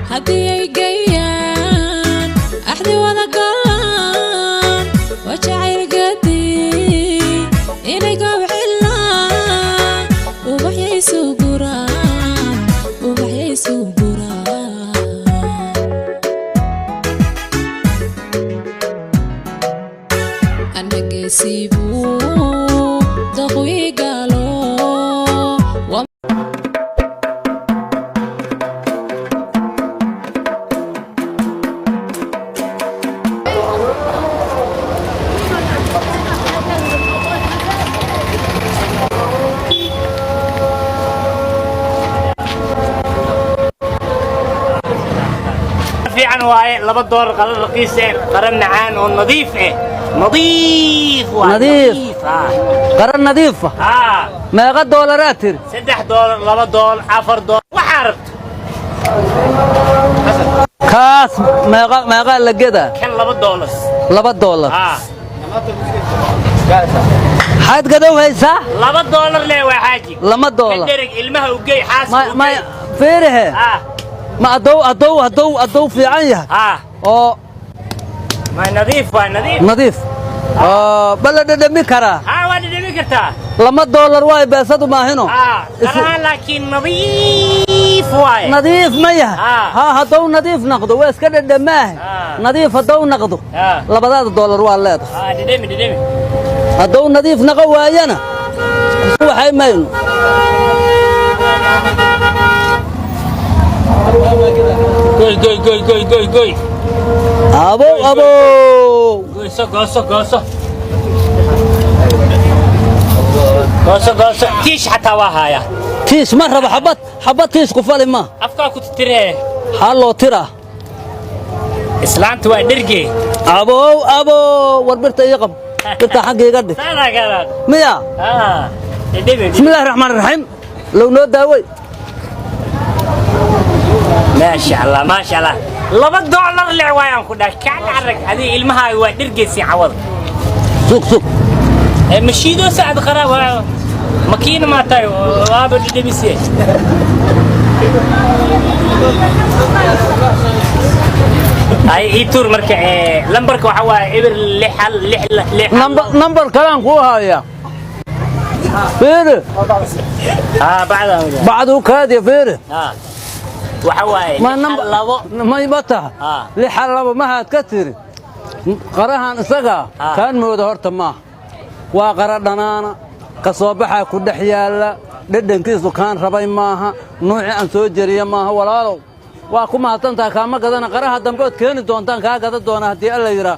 Haddii ay geeyaan axdi wada galaan, waa jacayl gadi inay gobcilaan, ubaxyay isu guraan, ubaxyay isu guraan. Anagesiibuu daqwiigalo waa. Fiican waaye, $2, qara raqiis eh, qara macaan oo nadiif eh, nadiif waaye. Nadiif. Ah. Qara nadiifa. Ah. Meeqa doolaraa tiri? $3, $2, $4, waxaa rabto. Kaas meeqa meeqaa la gedaa? Kan $2. $2. Ah. Xaad gadow haysaa? $2 le waa, xaaji. Lama ka doolar. Dhereg, ilmaha u gey, xaaska u ma gey. Fiirihe. Ah. Ma adow fiican yahay ah oo ma nadiif waa, nadiif. Nadiif oo ba la dhadhami karaa? Ah, waa dhadhami kartaa. $2 waay, beesadu maahino. Ah, qaraha laakiin nadiif waaye. Nadiif ma yahay? Ah. Ha, hadduu nadiif noqdo waa iska dhadhamaahe. Ah. Nadiif hadduu noqdo ah labadaada doolar waa leedahay. Ah, dhadhami, dhadhami. Hadduu nadiif noqon waayana waxay mayno. Goy, goy, goy, goy, goy, goy. Abow, abow. Gooyso, gooso, gooso, gooso, gooso. Tiish xataa waa haaya. Tiis ma rabo, xabad xabad tiis ku fali ma. Afkaa ku titiree. Xaa loo tiraa? Islaanta waa dherge. Abow, abow, war birta ii qab, birta xagga iga dhig. Saadaa gadaad. Miya? Ah, dhadhami. Bismillahi raxmaan raxiim, low noo daawey. Maasha Allah, maasha Allah, $2 lec waayaan ku dhahay. Kaal arag, adiga ilmahaaga waa dhergeysi cawada. Sug, sug. Ee mashiidoo sacad qaraa waa makiina maa tahay, waaba dhedhemise. Ay ii tuur marka ee lambarka waxaa waaye 0 6 1 6 6. Nambar kalaan kuu haya, fiiri. Ah, bacda. Bacduu kaadiya, fiiri. Ah, waxaa waaye ma 6 nambar 2. May ma taha? Ah. 6 2 mahaad ka tiri qarahan isagaa? Ah. Kaan mooda horta maaha, waa qara dhanaana ka soo baxaa ku dhex yaalla, dhedhankiisu kaan rabay maaha, nuuci aan soo jeriya maaha. Walaalow, waa ku mahadsantaha, kaama gadana. Qaraha dambe ood keeni doontaan kaa gada doona haddii alla yidhaa,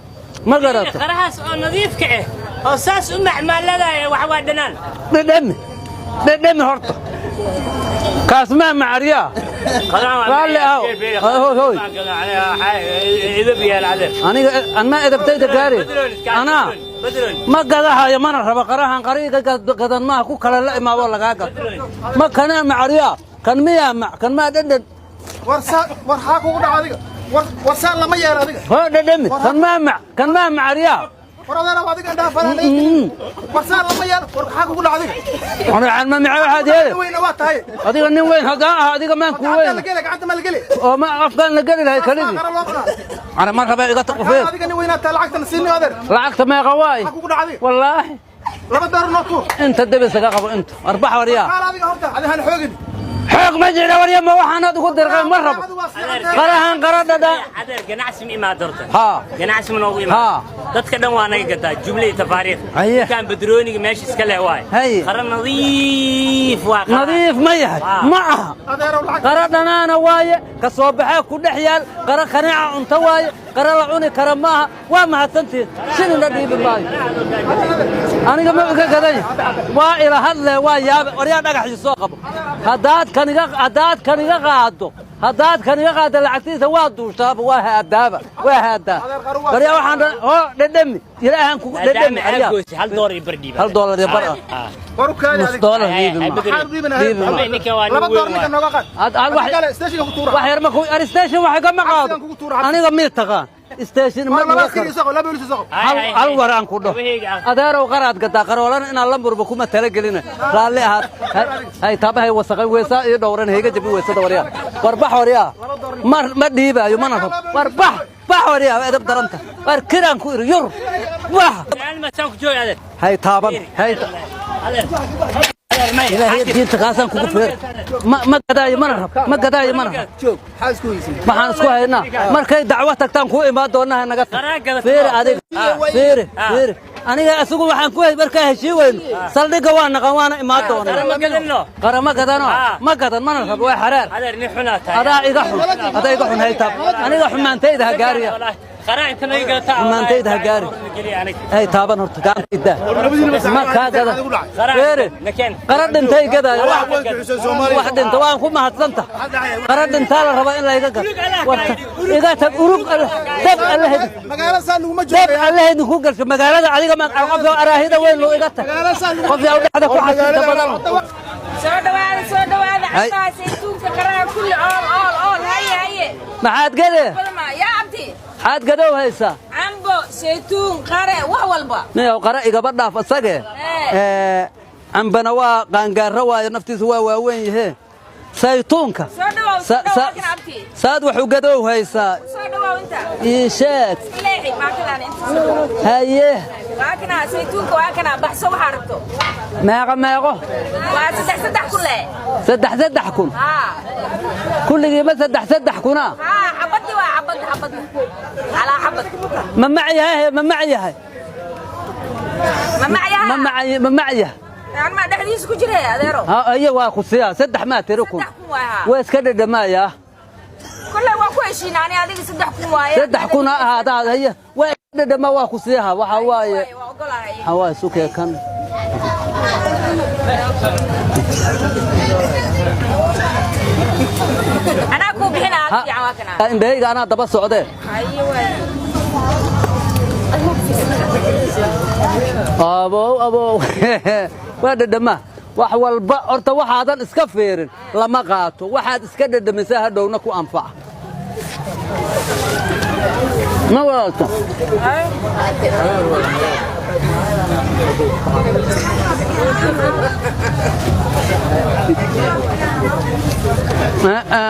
ma garato? Qarahaas oo nadiifka ah oo saas u macmaaladaya waxa waa dhanaan. Dhedhami, dhedhami horta, kaas maa macaryaa. Raalli ahow. Hoy, hoy, hoy. Aniga anmaa edabtayda gaari anaa ma gadahayo, mana rabo qarahan. Qariga gadan maaha, ku kale la imaaboo lagaa gado. Ma kanaa macaryaa? Kan miyaa mac kan maa dhedhen? War war xaa kugu dhaca adiga? War saan lama yeelo adiga. Hoo, dhedhemi, kan maa mac kan maa macaryaa? War adeer, adiga indhaha faraan. War saan lama yeelo. War xaa kugu dhaca adiga? Aniga ma mica waxaad yeeli? Weyna waa tahay. Adiga nin weyn haddaan ah, adiga maan kuu gacanta weyn la geli, gacanta ma la geli. Oo ma afkaan la geli lahay kalidii? Qara loo cunaa. Ana ma raba, iga taqfeer. Adiga nin weynaa tahay, lacagtana siini adeer. Lacagta meeqa waay? Xaa kugu dhaca adiga? Wallaahi. $2 noo tuur. Inta debisaga qabo, inta arbax, waryaa. Qaal adiga horta, adiga hana xoogin. Xoog ma jira, warya, ma waxaanaad ugu dirqay? Ma rabo qarahan, qara dhadhaan. Adeer, ganacsi ma imaad horta? Haa. Ganacsi ma noogu Haa. imaad? Dadka dhan waa naga gadaa jumla iyo tafaariikh. Haye. Dukaan badrooniga meesha iska leh waay. Haye. Qara nadiif waa qara. Nadiif ma yahay? Haa. Ma aha. Adeerow, lacag. Qara dhanaana waaye, ka soo baxee ku dhex yaal, qara qaniica cunto waaye, qara la cuni kara maaha. Waa mahadsantihin, shilina dhiibi maayo. Aniga ma iga gadan, waa ila hadle, waa yaabe. Waryaa, dhagaxii soo qabo. Haddaad kan iga qaaddo, haddaad kan iga qaaddo, lacagtiisa waa duushaaba, waa haadaaba, waa haadaa. Waryaa, waxaan oo dhedhemi, ilaahan kugu dhedhemi. Maadaama Aryaa. aad goysay, $1.50 dhiiba. $1.50 ah. Ah. War u kaadi Nus adiga. doolar dhiibi ma. Maxaan u dhiibanahay? Dhiibi ma. Ninka waa nin Laba weyn doolar ninka waay. nooga qaad. Had- had Adiga kale, stationka ku tuura. Wax yar ma ku aristation wax igama qaado. Xabsigan kugu tuura, xabsi. Aniga mid taqaan. Isteeshin ma War laba dhigo askari karo. isaqo, laba booliis isaqo. Hal waraan ku dhaho. Waheyga ah. Adeerow, qaraad gadaa, qaroolana inaan la murbo kuma talagelina. Raalli ahaad. Hay tabahay, wasaqay weesaa ii dhowran, hayga jabi weesada. Waryaa, war bax, waryaa, mar ma dhiibaayo, mana rabo. War bax, bax, waryaa, waa edab daranta. War kiraan ku iri, yur, bax. Ma saan ku joogi, adeer. Hay taaban, hay. Adeer, adeer, may. Ilaahay diinta kaasaan kugu feer. Ma gadaayo, mana rabo, ma gadaayo, mana rabo. Joog, maxaa isku haysin? Maxaan isku haynaa? Markay dacwo tagtaan kuu imaan doonaa, naga tag. Qaraa gadato. Fiiri adiga, fiiri, fiiri. Aniga isugu waxaan ku hay markaa heshii weyno saldhigga waa naqan, waana imaan Qara doonaa. Ma gadano. Qara ma gadano. Ma gadan, mana rabo, waa xaraar. Adeer, nin xunaa tahay. Adaa iga xun, adaa iga xun. Haytaab, aniga xumaantayda ha gaariya. Qaraa inta naga gadataa. Xumaantayda ha gaari. Hay taaban horta, gacantayda ma kaa gadan. Fiiri, qara dhintay gadaayo, wax dhinta waan ku mahadsanta. Qara dhintaa la rabaa in layga gado. Warta iga tag, urug alle, dab alle hedi. Magaalo saan laguma Dab joogo. Alle idinku galsho magaalada. Adiga ma qof araahida weyn loo iga tag, qof yaa dhexda ku xasilta badan. Soo dhawaada, soo dhawaada. Hay. Cambaha, saytuunka, qaraha, kulli ool ool ool. Haye, haye. Maxaad gade? Badama yaa abti. Maxaad gadow haysaa? Cambo, saytuun, qare, wax walba. Niyow, qara igaba dhaaf isage. Ee. Cambana waa qaangaaro waayo, naftiisu waa waaweyn yahee. Saytuunka Soo dhawow, soo dhawow kan abti. Saad wax u gadow haysaa? Soo dhawow inta. Ii sheeg. Leexi maakadaan inta, soo dhawow. Haye. Waa kana saytuunka, waa kana, baxso waxaa rabto. Meeqo, meeqo? Waa saddex saddex kun le. Saddex saddex kun? Haa. Kulligiiba saddex saddex kuna? Haa, xabadii waa xabad, xabad calaa xabad. Ma macyahay, ma macyahay? Ma macyaha? Ma macay, ma macyahay? Ma dhexdiisa ku jira, adeero. Haye, waa ku siyaa saddex maa tiri kun? 3,000 waay, haa. Waa iska dhedhamayaa. Kulley waa ku heshiinaani adiga, 3,000 waaye. 3,000 ha ahaadaa. Haye, waa iska dhedhama, waa ku siiha. Waxa waaye Waa ogolahay. Waxa waaye sukee kan. Anaa kuu bixina hal fiican, waa kana. Indhahayga anaa daba socdee. Haye waay. Abow, abow, waa dhedhama wax walba. Horta waxaadan iska fiirin lama qaato. Waxaad iska dhedhamisaa hadhowna ku anfaca. Ma walaalta?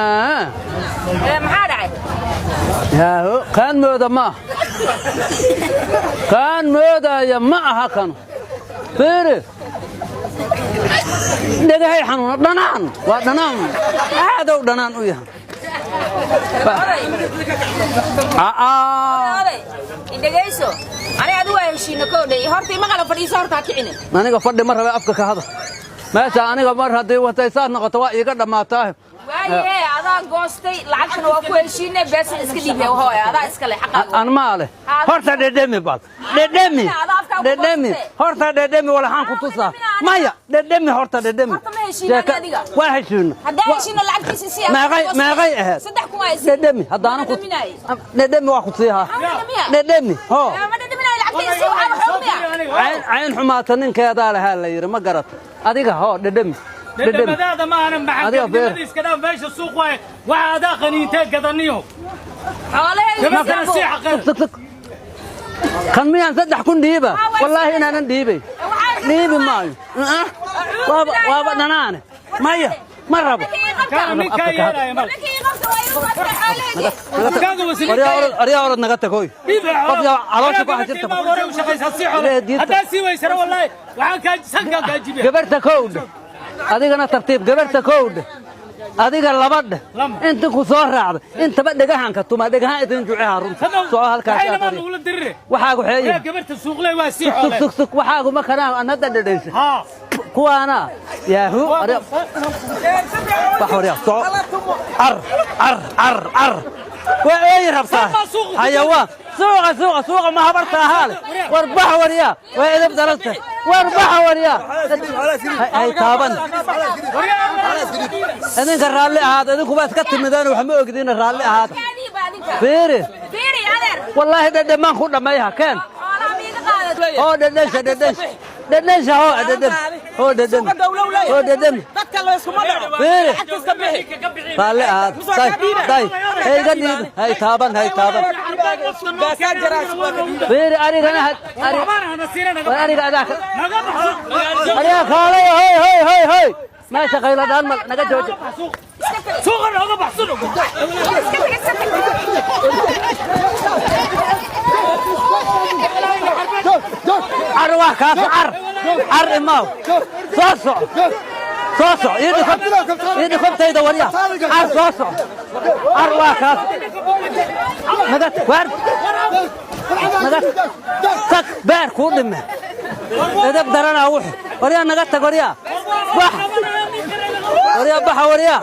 Ee, maxaa dhacay? Yaaho, kaan mooda ma aha, kaan moodaya ma aha kanu. Fiiri, dhegahay xanuuna. Dhanaan waa dhanaan, aadow dhanaan u yahay. Oday. Aa. Oday, idhegayso. Ani adigu waa heshiina koodhay. Horta ima qala, fadhiiso horta, ha kicine. Aniga fadhi ma rabe, afka ka hada meesha. Aniga mar haddii watay saas noqoto, waa iiga dhammaataa. Waaye, adaa goostay, lacagtana waa ku heshiine, beesan iska dhiibay hooy, adaa iska leh xaqaaga. An maa leh. Horta dhedhemi bal, dhedhemi, dhedhemi horta, dhedhemi. Walaxaan ku tusaa maya, dhedhemi horta, dhedhemi. Horta ma heshiina ani adiga. Waa heshiino. Haddaa heshiino, lacagtiisa si. Meeqay, meeqay ahayd? 3,000 waa isi. Dhedhemi haddaanan ku dhedhemi, waa ku siihaa. Dhedhemi hoo. Ma dhedheminayo, lacagtiisa si, waxaa xoog miya? Cayn, cayn xumaata ninkeedaa lahaa la yidhi, ma garat adiga. Hoo, dhedhemi, dhedhemi. Dhedhamadaada ma ahanan. Adiga beer. Maxaanimada iska dhaaf, meesha suuq waaye. Waxa adaa qaniintee gadaniyo. Xoolahayga. Gabartana sii xaqir. Tug, tug. Kan miyaan 3,000 dhiiba? Wallaahi inaanan dhiibay, dhiibi maayo. Waaba dhanaane, maya, ma rabo. Kana ninkaa yeelaya mal. Aryaa, orod, naga tag hoy. Qof yaa caloosha ku xajirta. Hore u shaqaysaa sii xolo. Ilaahay diinta. Haddaa sii weysana, wallaahi waxaan kaa sankaan kaa jibiya. Gabarta kowdhe, adigana tartiib. Gabarta kowdhe, adiga labadhe. Lama. Inta ku soo raacda intaba dhegahanka tuma, dhegahan idin juceha runta. Soco halkaas. Waxay aad lamaan adiga. ugula dirire. Waxaagu xeeyi. Yaa gabarta suuqley waa sii Sug, xole. sug, sug. Waxaagu ma kanaa an hadda dhedhensa. Haa. Kuwaana yaahu. Bax waryaa, soco. Ar ar ar ar, waa ooyi rabtaa. Sama suuqa ku Xayawaan suuqa, suuqa, suuqa ma habarta ahaa leh. War bax waryaa, waa edeb daranta. War baxa waryaa, hay taaban. Idinka raalli ahaada, idinkuba iska timideen, wax ma ogdiina, raalli ahaada. Kaadiiba adinka. Fiiri. Fiiri, adeer. Wallaahi dhedhemaan ku dhammayha keen. Xoolaha miiga qaadad. Oo dhedhensha, dhedhensha, dhedhensha, hoo dhedhem, hoo dhedhem, hoo dhedhem. Dadka la iskuma dhaco. Fiiri. Lacagta iska bixi. Raalli ahaada. Day, day, hay iga dhiib, hay taaban, hay taaban. Fiiri arigana war ariga adaa ariga kaalay, hoy hoy hoy hoy, meesha qaylo dhaan ma naga jooji. Suuqa nooga baxsan. Iska tag, iska tag. Car waa kaas, car car imaaw, soo soco, soo soco, ii dhikob, ii dhikobtayda. Warya, car soo soco, car waa kaas. Naga waar, naga tag, beer kuu dhime, edeb daranaa wuxu. Waryaa, naga tag, waryaa, bax, waryaa, baxa, waryaa.